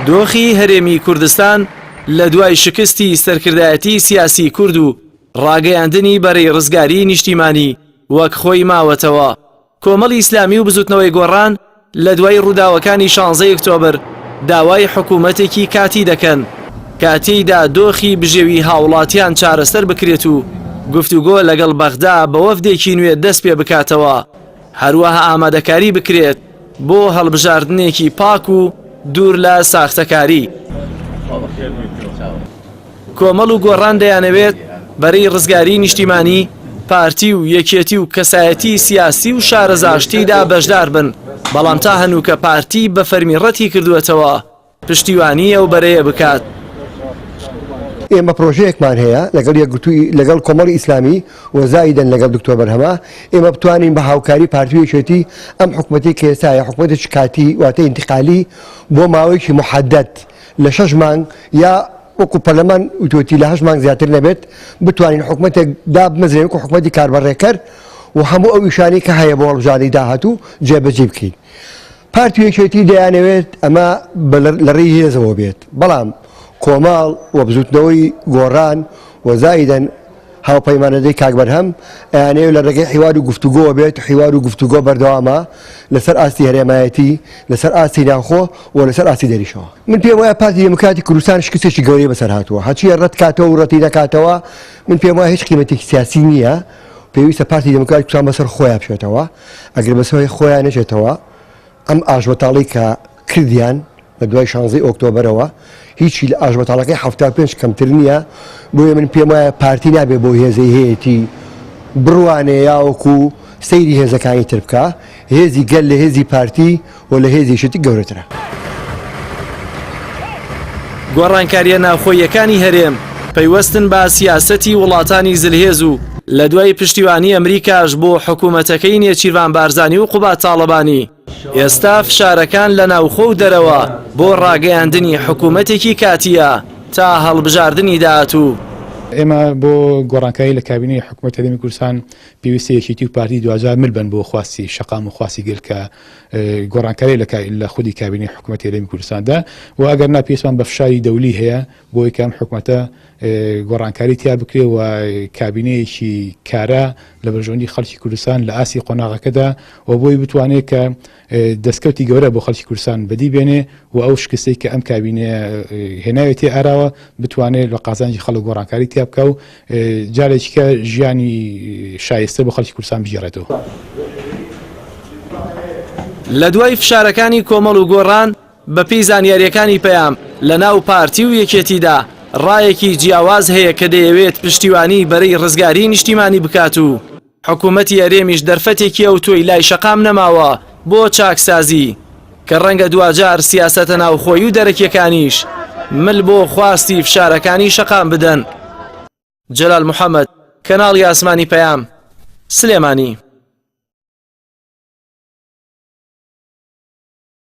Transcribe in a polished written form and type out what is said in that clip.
دۆخی هەرێمی کوردستان لە دوای شکستی سەرکردایەتی سیاسی کورد و ڕاگەیاندنی بەرەی ڕزگاریی نیشتیمانی وەک خۆی ماوەتەوە. کۆمەڵی ئیسلامی و بزوتنەوەی گۆڕان لە دوای ڕووداوەکانی شانزەی ئۆکتۆبر داوای حکوومەتێکی کاتی دەکەن کە تێیدا دۆخی بژێوی هاوڵاتیان چارەسەر بکرێت و گفتوگۆ لەگەڵ بەغدا بە وەفدێکی نوێ دەست پێ بکاتەوە، هەروەها ئامادەکاری بکرێت بۆ هەڵبژاردنێکی پاک و دوور لە ساختەکاری. کۆمەڵ و گۆڕان دەیانەوێت بەرەی ڕزگاریی نیشتیمانی، پارتی و یەکێتی و کەسایەتی سیاسی و شارەزاش تێیدا بەشدار بن، بەڵام تا هەنووکە پارتی بە فەرمی ڕەتی کردووەتەوە پشتیوانی ئەو بەرەیە بکات. ئێمە پرۆژەیەکمان هەیە لەگەڵ یەکگرتووی لەگەڵ کۆمەڵی ئیسلامی و زائیدەن لەگەڵ دکتۆر بەرهەمە ئێمە بتوانین بە هاوکاری پارتی و یەکێتی ئەم حکومەتەی کە ئێستا هەیە حکومەتێکی کاتی واتە ئینتقالی بۆ ماوەیەکی موحەدەد لە شەش مانگ یا وەکو پەرلەمان وتوێتی لە هەشت مانگ زیاتر نەبێت بتوانین حکومەتێک دابمەزرێنین وەکو حکومەتی کاربەڕێکەر و هەموو ئەو ئیشانەی کە هەیە بۆ هەڵبژاردنی داهاتوو جێبەجێ بکەین. پارتی و یەکێتی دەیانەوێت ئەمە لە ڕێی هێزەوە بێت، بەڵام کۆمەڵ و بزوتنەوەی گۆڕان و زائیدەن هاوپەیمانەتەی کاک بەرهەم ئەیانەوێت لە ڕێگەی حیوار و گفتوگۆوە بێت، حیوار و گفتوگۆ بەردەوامە لەسەر ئاستی هەرێمایەتی، لەسەر ئاستی ناوخۆ و لەسەر ئاستی دەریشەوە. من پێم وایە پارتی دێموکراتی کوردستان شکستێکی گەورەی بەسەر هاتووە، هەرچی ڕەت کاتەوە و ڕەتی نەکاتەوە من پێم وایە هیچ قیمەتێکی سیاسی نییە، پێویستە پارتی دێموکراتی کوردستان بەسەر خۆیا بچێتەوە، ئەگەر بەسەر خۆیا نەچێتەوە ئەم ئاشبەتاڵەی کە کردیان لە دوای شانزەی ئۆکتۆبەرەوە هیچی لە ئاشبەتاڵەکەی 75 کەمتر نییە بۆیە من پێم وایە پارتی نابێ بۆ هێزەی هەیەتی بڕوانێ یاوەکو سەیری هێزەکانی تر بکە هێزی گەل لە هێزی پارتی و لە هێزی شتی گەورەترە. گۆڕانکارییە ناوخۆییەکانی هەرێم پەیوەستن بە سیاسەتی وڵاتانی زلهێز و لە دوای پشتیوانی ئەمریکاش بۆ حکومەتەکەی نێچیرڤان بارزانی و قوباد تاڵەبانی، ئێستا فشارەکان لە ناوخۆ و دەرەوە بۆ ڕاگەیاندنی حکومەتێکی کاتییە تا هەڵبژاردنی داهاتوو. ئێمە بۆ گۆڕانکاری لە کابینەی حکومەتی هەرێمی کوردستان پێویستە یەکێتی و پارتی دواجار مل بەن بۆ خواستی شەقام و خواستی گەل کە گۆڕانکاری لە خودی کابینەی حکومەتی هەرێمی کوردستاندا و ئەگەر نا پێویستمان بە فشاری دەولی هەیە بۆی کە ئەم حکومەتە گۆڕانکاری تیا بکرێ و کابینەیەکی کارا لە بەرژەوەندی خەڵکی کوردستان لە ئاستی قۆناغەکەدا و بۆی بتوانێت کە دەستکەوتی گەورە بۆ خەڵکی کوردستان بەدی بێنێ و ئەو شکستەی کە ئەم کابینەیە هێناوێتی ئاراوە بتوانێت لە قازانجی خەڵک گۆڕانکاری تیا بکا و جارێکی کە ژیانی شایستە بۆ خەڵکی کوردستان بگێڕێتەوە. لە دوای فشارەکانی کۆمەڵ و گۆڕان، بەپێی زانیارییەکانی پەیام، لەناو پارتی و یەکێتیدا ڕایەکی جیاواز هەیە کە دەیەوێت پشتیوانی بەرەی ڕزگاریی نیشتیمانی بکات و حکومەتی هەرێمیش دەرفەتێکی ئەوتۆی لای شەقام نەماوە بۆ چاکسازی، کە ڕەنگە دواجار سیاسەتە ناوخۆیی و دەرەکییەکانیش مل بۆ خواستی فشارەکانی شەقام بدەن. جەلال محەمەد، کەناڵی ئاسمانی پەیام، سلێمانی.